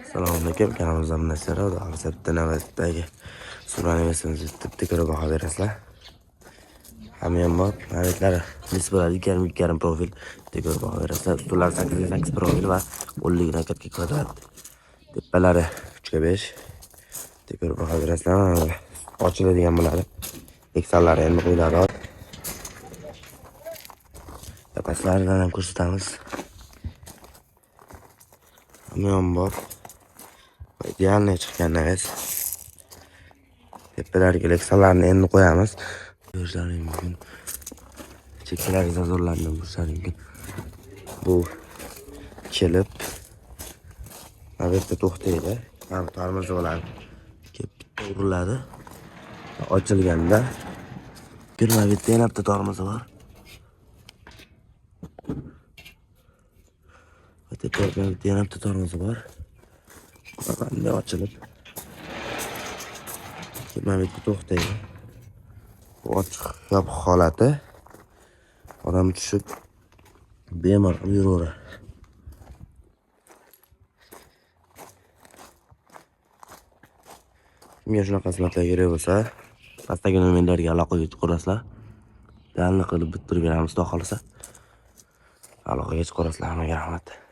Assalomu alaykum, kanalimizda Munasira, Xudo xohlasa bitta navbatdagi surani bitta ko'rib baho berasizlar. Hamma bor, navitlari mis bo'ladi, 2,5 2,5 profil bitta ko'rib baho berasizlar. Ustullari 8 8 profil va 10 nakatga kvadrat. Tepalari 3 ga 5. Bitta ko'rib baho berasizlar. Mana ochiladigan bo'ladi. Eksallari endi qo'yiladi. Tepalaridan ham ko'rsatamiz. Hamma bor. Idealniy chiqqan navis. Tepalarga leksalarni endi qo'yamiz. Ko'rishlaring mumkin. Chekkalari zazorlarini ko'rishlaring mumkin. Bu kelib mana bu yerda to'xtaydi. Mana tormoz bo'ladi. Kelib bitta uriladi. Ochilganda mana bu yerda yana bitta tormozi bor. Tepada mana bu yerda yana bitta tormozi bor. Bunday ochilib mana bu yerda to'xtaydi. Bu ochiq yopiq holati. Odam tushib bemalol yuraveradi. Kimga shunaqa xizmatlar kerak bo'lsa, pastdagi nomerlarga aloqaga chiqarasizlar. Dalni qilib bitirib beramiz, xudo xohlasa. Aloqaga chiqarasizlar. Hammaga rahmat.